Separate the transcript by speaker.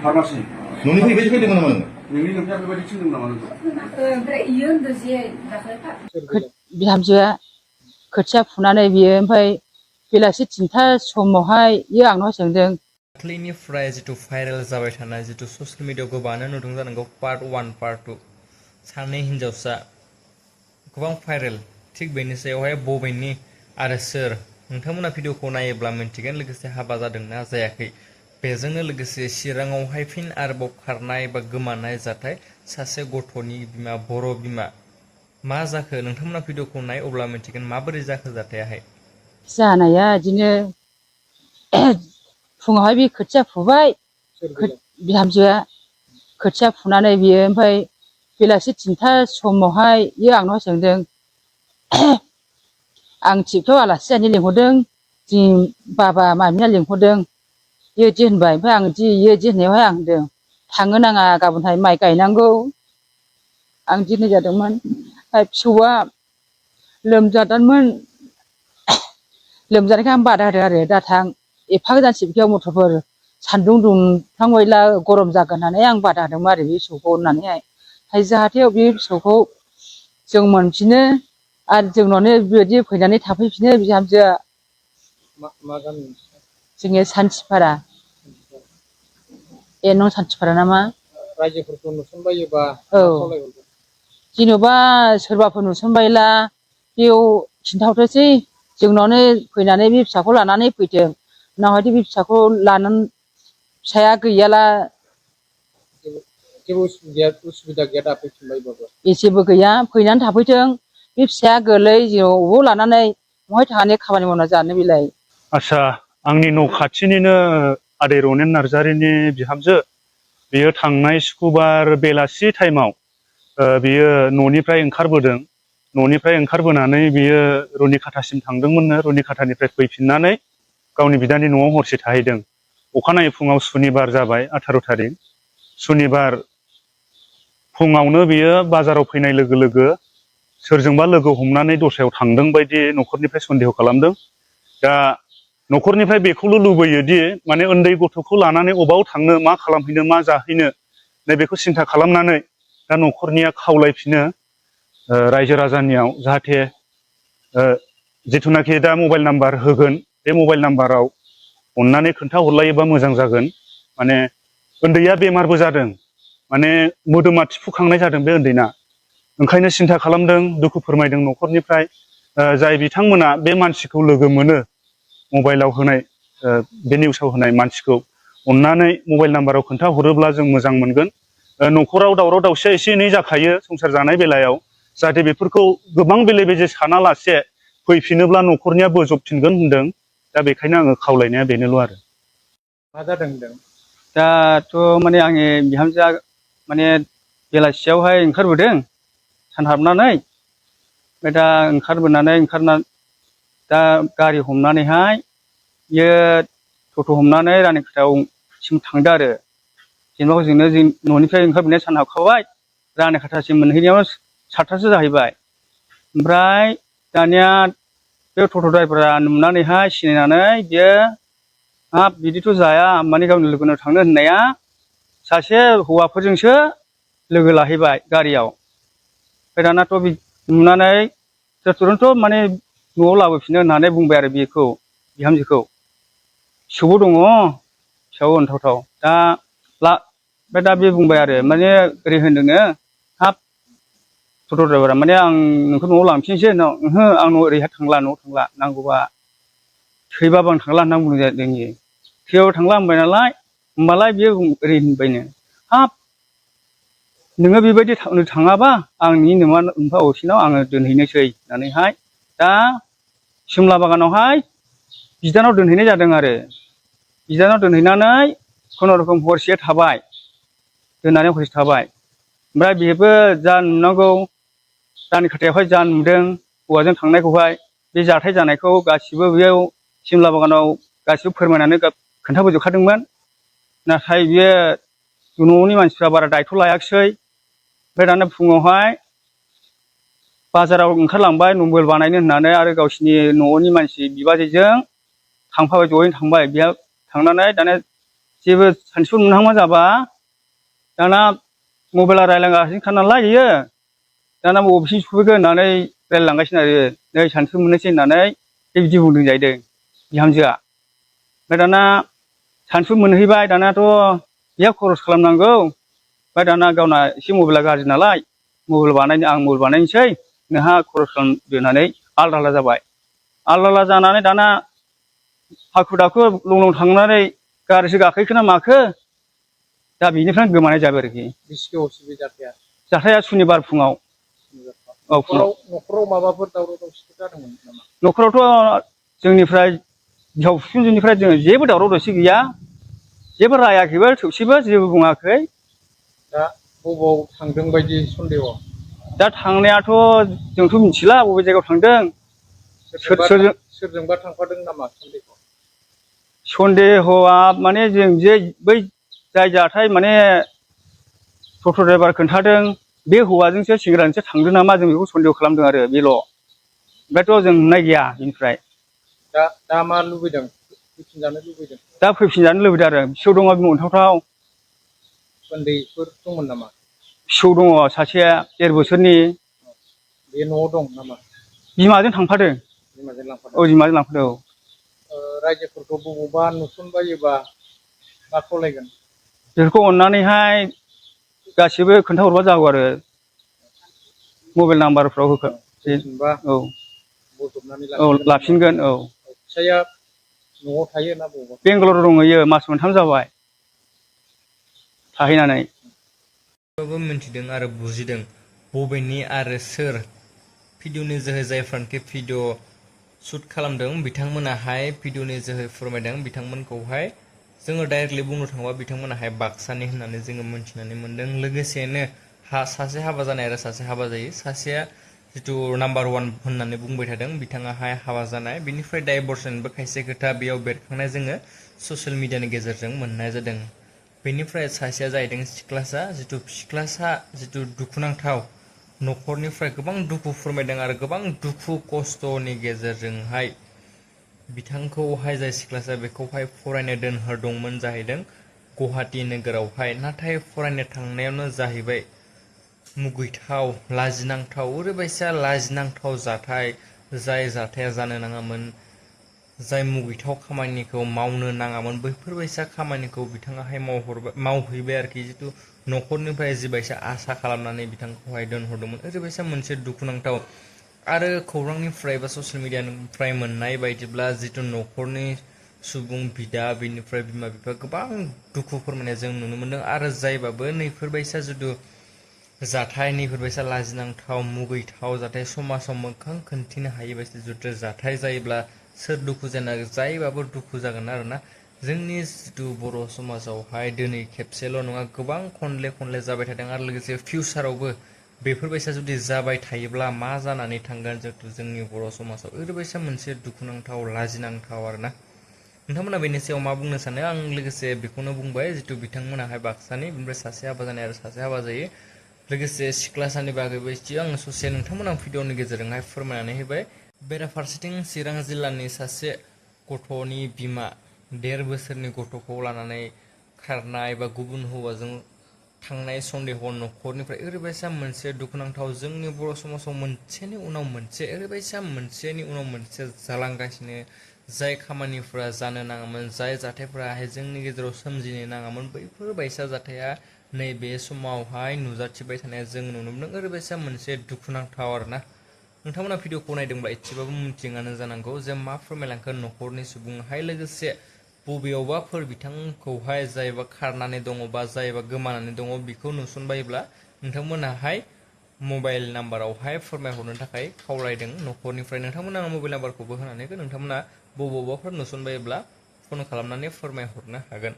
Speaker 1: Pharmacy
Speaker 2: न'निफ्राय बेबायदि फैदोंमोन नामा नोङो?
Speaker 1: नोंनि लोमजाया बेबायदि थिनदों नामा नोंखौ?
Speaker 3: ओमफ्राय इयो होनदों जे दाखालि
Speaker 4: बिहामजोआ खोथिया फुनानै बियो ओमफ्राय बेलासि 3टा समावहाय इयो आंनाव सोंदों।
Speaker 5: दाख्लैनिफ्राय जिथु भाइरेल जाबाय थानाय जिथु ससियेल मिडियाआव गोबाङानो नुदों जानांगौ पार्ट 1 पार्ट 2 सानै हिनजावसा गोबां भाइरेल थिग बेनि सायावहाय बबेनि आरो सोर नोंथांमोना भिडिअखौ नायोब्ला मिन्थिगोन लोगोसे हाबा जादोंना जायाखै बेजोंनो लोगोसे चिराङावहाय फिन आरोबाव खारनाय बा गोमानाय जाथाय सासे गथ'नि बिमा बर' बिमा मा जाखो नोंथांमोना भिडिअखौ नाय अब्ला मिन्थिगोन माबोरै जाखो जाथायाहाय
Speaker 4: जानाया बिदिनो फुङावहाय बे खोथिया फुबाय बिहामजोआ खोथिया फुनानै बियो ओमफ्राय बेलासि 3टा समावहाय बियो आंनाव सोंदों आं थिबखौ आलासि जानो लिंहरदों जोंनि बाबा मामिया लिंहरदों बेबायदि होनबाय ओमफ्राय आं इदि होननायावहाय आं होनदों थांनो नाङा गाबोनहाय माइ गायनांगौ आं दिनै जादोंमोन फिसौआ लोमजादोंमोन लोमजानायखाय आं बादा होदों आरो दा थां एफा गोजान सिबखायाव मथरफोर सान्दुं दुंफ्लांबायला गरम जागोन होननानै आं बादा होदोंमोन आरो बे फिसौखौ होननानैहाय जाहाथे बे फिसौखौ जों मोनफिनो आरो जोंनावनो बेबायदि फैनानै थाफैफिनो बिहामजोआ
Speaker 6: मा गामि
Speaker 4: जोङो सान्थिपारा सान्थिपारा नामा
Speaker 6: रायजोफोरखौ नुसनबायोबा
Speaker 4: जेन'बा सोरबाफोर नुसनबायला बेयाव खिन्थाहरथोंसै जोंनावनो फैनानै बे फिसाखौ लानानै फैथों उनावहायथ' बे फिसाखौ लानानै फिसाया गैयाला
Speaker 6: जेबो उसुबिदा गैया दा फैफिनबायबाबो
Speaker 4: एसेबो गैया फैनानै थाफैथों बे फिसाया गोरलै अबाव लानानै बहाय थांनानै खामानि मावना जानो बेलाय।
Speaker 7: आच्छा आंनि न' खाथिनिनो आदै रनेन नार्जारिनि बिहामजो बेयो थांनाय सुक्रुबार बेलासि टाइमाव बियो न'निफ्राय ओंखारबोदों न'निफ्राय ओंखारबोनानै बियो रुनिखाथासिम थांदोंमोननो रुनिखाथानिफ्राय फैफिननानै गावनि बिदानि न'आव हरसे थाहैदों अखानायै फुङाव सुनिबार जाबाय 18 थारिख सुनिबार फुङावनो बियो बाजाराव फैनाय लोगो लोगो सोरजोंबा लोगो हमनानै दस्रायाव थांदों बायदि न'खरनिफ्राय सन्देह खालामदों दा न'खरनिफ्राय बेखौल' लुबैयोदि माने उन्दै गथ'खौ लानानै अबाव थांनो मा खालामहैनो मा जाहैनो नैबेखौ सिन्था खालामनानै दा न'खरनिया खावलायफिनो रायजो राजानियाव जाहाथे जिथुनाखि दा मबाइल नाम्बार होगोन बे मबाइल नाम्बाराव अननानै खोन्थाहरलायोबा मोजां जागोन माने उन्दैया बेमारबो जादों माने मोदोमा थिफुखांनाय जादों बे उन्दैना ओंखायनो सिन्था खालामदों दुखु फोरमायदों न'खरनिफ्राय जाय बिथांमोना बे मानसिखौ लोगो मोनो मबाइलाव होनाय बे निउसाव होनाय मानसिखौ अननानै मबाइल नाम्बाराव खोन्थाहरोब्ला जों मोजां मोनगोन न'खराव दावराव दावसिया एसे एनै जाखायो संसार जानाय बेलायाव जाहाथे बेफोरखौ गोबां बेले बेजे सानालासे फैफिनोब्ला न'खरनिया बोजबफिनगोन होनदों दा बेखायनो आङो खावलायनाया बेनोल' आरो
Speaker 6: मा जादों होनदों दाथ' माने आंनि बिहामजोआ माने बेलासियावहाय ओंखारबोदों सानहाबनानै ओमफ्राय दा ओंखारना दा गारि हमनानैहाय बियो टट' हमनानै रानिखाथासिम थांदो आरो जेनेबा हजोंनो जों न'निफ्राय ओंखारबोनाया सान हाबखाबाय रानिखाथासिम मोनहैनायाव 7टासो जाहैबाय ओमफ्राय दानिया बे टट' ड्राइभारा नुनानैहाय सिनायनानै बियो हाब बिदिथ' जाया माने गावनि लोगोनाव थांनो होननाया सासे हौवाफोरजोंसो लोगो लाहैबाय गारियाव ओमफ्राय दानाथ' नुनानै तुरन्त माने न'आव लाबोफिनो होननानै बुंबाय आरो बेखौ बिहामजोखौ फिसौबो दङ फिसाबो अनथावथाव दा ओमफ्राय दा बे बुंबाय आरो माने ओरै होनदोंनो हाब टट' ड्राइभारा माने आं नोंखौ न'आव लांफिनसै ओहो आं ओरैहाय थांला न'आव थांला नांगौबा थैबाबो आं थांला होनना बुंदों जोंनि थैबाबो थांला होनबाय नालाय होमबालाय बियो ओरै होनबायनो हाब नोङो बेबायदि थाङाबा आंनि नोमा नोमफा असेनाव आङो दोनहैनोसै होननानैहाय दा सिमला बागानावहाय बिदानाव दोनहैनाय जादों आरो बिदानाव दोनहैनानै खुनुरुखुम हरसे थाबाय दोननानै हरसे थाबाय ओमफ्राय बेबो जा नुनांगौ रानिखाथायावहाय जा नुदों हौवाजों थांनायखौहाय बे जाथाय जानायखौ गासिबो बेयाव सिमला बागानाव गासिबो फोरमायनानै खोन्थाबोजोबखादोंमोन नाथाय बियो न'नि मानसिफ्रा बारा दायथ' लायाखिसै ओमफ्राय दाना फुङावहाय बाजाराव ओंखारलांबाय मबाइल बानायनो होननानै आरो गावसिनि न'नि मानसि बिबाजैजों थांफाबाय जयैनो थांबाय बेहा थांनानै दाना जेबो सानसु मोनहां मा जाबा दाना मबाइला रायलांगासिनो नालाय इयो दाना बबेसिम सफैगोन होननानै रायलायलांगासिनो आरो नै सानसु मोननोसै होननानै बिदि बुंदों जाहैदों बिहामजोआ। ओमफ्राय दाना सानसु मोनहैबाय दानाथ' बेहा खरस खालामनांगौ ओमफ्राय दाना गावना एसे मबाइला गाज्रि नालाय आं मबाइल बानायनोसै नोंहा खरस खालामदो होननानै आलदा आलदा जाबाय। आलदा आलदा जानानै दाना हाखु दाखु लं थांनानै गारिसो गाखोखो ना माखो दा बेनिफ्रायनो गोमानाय जाबाय आरोखि।
Speaker 1: बेसे गोबावसो बे जाथाया?
Speaker 6: जाथाया सुनिबार फुङाव। औ फुङाव।
Speaker 1: न'खराव माबाफोर दावराव दावसि जादोंमोन नामा?
Speaker 6: न'खरावथ' जोंनिफ्राय बिहाव बिखुनजोनिफ्राय जोङो जेबो दावराव दावसि गैया, जेबो रायाखैबो थोबसेबो जेबो बुङाखै।
Speaker 1: दा बबाव थांदों बायदि सन्देह'?
Speaker 6: दा थांनायाथ' जोंथ' मिथिला बबे जायगायाव थांदों।
Speaker 1: सोरजोंबा थांफादों नामा सन्देह'?
Speaker 6: सन्देह'आ माने जों जे बै जाय जाथाय माने टट' ड्राइभार खोन्थादों बे हौवाजोंसो सेंग्राजोंसो थांदों नामा जों बेखौ सन्देह' खालामदों आरो बेल'। ओमफ्रायथ' जों नुनाय गैया बेनिफ्राय।
Speaker 1: दा मा लुबैदों? फैफिनजानो लुबैदों?
Speaker 6: दा फैफिनजानो लुबैदों आरो फिसौ दङ बिमा अनथावथाव।
Speaker 1: उन्दैफोर दंमोन नामा?
Speaker 6: फिसौ दङ सासेया 1.5 बोसोरनि।
Speaker 1: बे न'आव दं नामा?
Speaker 6: बिमाजों थांफादों।
Speaker 1: बिमाजों लांफादों?
Speaker 6: औ बिमाजों लांफादों औ।
Speaker 1: रायजोफोरखौ बबावबा नुसनबायोबा मा खावलायगोन?
Speaker 6: बेफोरखौ अननानैहाय गासिबो खोन्थाहरबा जागौ आरो मबाइल नाम्बारफ्राव होगोन।
Speaker 1: फैफिनबा
Speaker 6: औ
Speaker 1: बजबनानै
Speaker 6: औ लाफिनगोन औ।
Speaker 1: फिसाइया न'आव थायो ना बबावबा?
Speaker 6: बेंगालराव दंहैयो, मास मोनथाम जाबाय थाहैनानै।
Speaker 5: मिन्थिदों आरो बुजिदों बबेनि आरो सोर भिडिअनि जोहै जायफ्रानोखि भिडिअ शुट खालामदों बिथांमोनाहाय भिडिअनि जोहै फोरमायदों बिथांमोनखौहाय जोङो डाइरेक्टलि बुंनो थाङोबा बिथांमोनाहाय बाक्सानि होननानै जोङो मोन्थिनानै मोन्दों। लोगोसेनो सासे हाबा जानाय आरो सासे हाबा जायै, सासेया जिथु नाम्बार 1 होननानै बुंबाय थादों बिथाङाहाय हाबा जानाय, बिनिफ्राय डाइभर्सनिबो खायसे खोथा बेयाव बेरखांनाय जोङो ससियेल मिडियानि गेजेरजों मोननाय जादों। बेनिफ्राय सासेया जाहैदों सिख्लासा, जिथु दुखुनांथाव न'खरनिफ्राय गोबां दुखु फोरमायदों आरो गोबां दुखु खस्थ'नि गेजेरजोंहाय बिथांखौहाय जाय सिख्लासा बेखौहाय फरायनो दोनहरदोंमोन जाहैदों गुवाहाटि नोगोरावहाय। नाथाय फरायनो थांनायावनो जाहैबाय मुगैथाव लाजिनांथाव ओरैबायसा लाजिनांथाव जाथाय, जाय जाथाया जानो नाङामोन, जाय मुगैथाव खामानिखौ मावनो नाङामोन बैफोरबायसा खामानिखौ बिथाङाहाय मावहैबाय आरोखि। जिथु न'खरनिफ्राय जिबायसा आसा खालामनानै बिथांखौहाय दोनहरदोंमोन ओरैबायसा मोनसे दुखुनांथाव। आरो खौरांनिफ्राय बा ससियेल मिडियानिफ्राय मोननाय बायदिब्ला जिथु न'खरनि सुबुं बिदा बिनिफ्राय बिमा बिफा गोबां दुखु फोरमायनाय जों नुनो मोनदों। आरो जायबाबो नैफोरबायसा जिथु जाथाय, नैफोरबायसा लाजिनांथाव मुगैथाव जाथाय समाजाव मोखां खोन्थिनो हायै बायदि जिथु जाथाय जायोब्ला सोर दुखु जानो, जायबाबो दुखु जागोन आरोना। जोंनि जिथु बर' समाजावहाय दिनै खेबसेल' नङा गोबां खनले जाबाय थादों आरो लोगोसे फिउचारावबो बेफोरबायसा जुदि जाबाय थायोब्ला मा जानानै थांगोन जिथु जोंनि बर' समाजाव ओरैबायसा मोनसे दुखुनांथाव लाजिनांथाव आरोना। नोंथांमोना बेनि सायाव मा बुंनो सानो? आं लोगोसे बेखौनो बुंबाय जिथु बिथांमोनाहाय बाक्सानि, बेनिफ्राय सासे हाबा जानाय आरो सासे हाबा जायै, लोगोसे सिख्लासानि बागैबो एसे आं ससे नोंथांमोना भिडिअनि गेजेरजोंहाय फोरमायनानै होबाय। बेराफारसेथिं चिरां जिल्लानि सासे गथ'नि बिमा 1.5 बोसोरनि गथ'खौ लानानै खारनाय बा गुबुन हौवाजों थांनाय सन्देह' न'खरनिफ्राय ओरैबायसा मोनसे दुखुनांथाव जोंनि बर' समाजाव मोनसेनि उनाव मोनसे ओरैबायसा मोनसेनि उनाव मोनसे जालांगासिनो। जाय खामानिफोरा जानो नाङामोन, जाय जाथायफोराहाय जोंनि गेजेराव सोमजिनो नाङामोन बैफोरबायसा जाथाया नैबे समावहाय नुजाथिबाय थानाया जों नुनो मोनदों। ओरैबायसा मोनसे दुखुनांथाव आरोना। नोंथांमोना भिडिअखौ नायदोंब्ला एसेबाबो मिथिङानो जानांगौ जे मा फोरमायलांखो न'खरनि सुबुंहाय, लोगोसे बबेयावबाफोर बिथांखौहाय जायबा खारनानै दङ बा जायबा गोमानानै दङ बेखौ नुसनबायोब्ला नोंथांमोनाहाय मबाइल नाम्बारावहाय फोरमायहरनो थाखाय खावलायदों न'खरनिफ्राय। नोंथांमोना मबाइल नाम्बारखौबो होनानै नोंथांमोना बबावबाफोर नुसनबायोब्ला फन खालामनानै फोरमायहरनो हागोन।